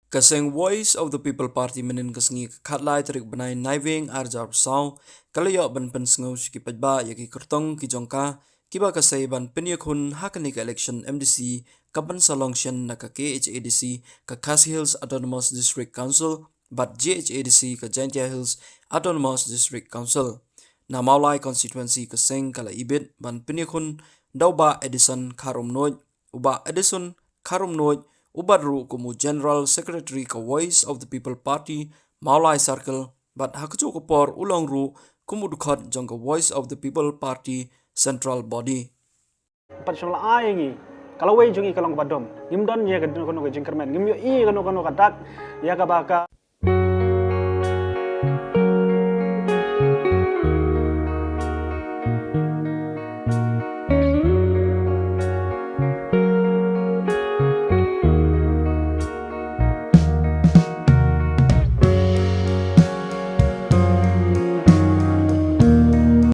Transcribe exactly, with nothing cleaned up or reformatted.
Ka seng Voice of the People Party mynhynnin ka sngi ka khatlai tarik bnai Naiwieng arhajar arphew saw ka la ïoh ban pynsngew sha ki paidbah ïa ki kyrtong ki jong ka kiba ka sei ban pynïakhun ha kane ka election M D C ka ban sa long shen na ka K H A D C ka Khasi Hills Autonomous District Council bad J H A D C ka Jaintia Hills Autonomous District Council. Na Mawlai constituency ka seng ka la ibit ban pynïakhun da u Bah Edison Kharumnuid. U Bah Edison Kharumnuid u bat ruh kum u General Secretary ka Voice of the People Party Mawlai Circle bad ha kajuh ka por u long ruh kum u dkhot jong ka Voice of the People Party Central Body. Pat shu la ai ngi ka lawei jong ngi ka long kaba dom. Ngim don ïa kano kano ka jingkyrmen, ngim ïohi ïa kano kano ka dak ïa kaba ka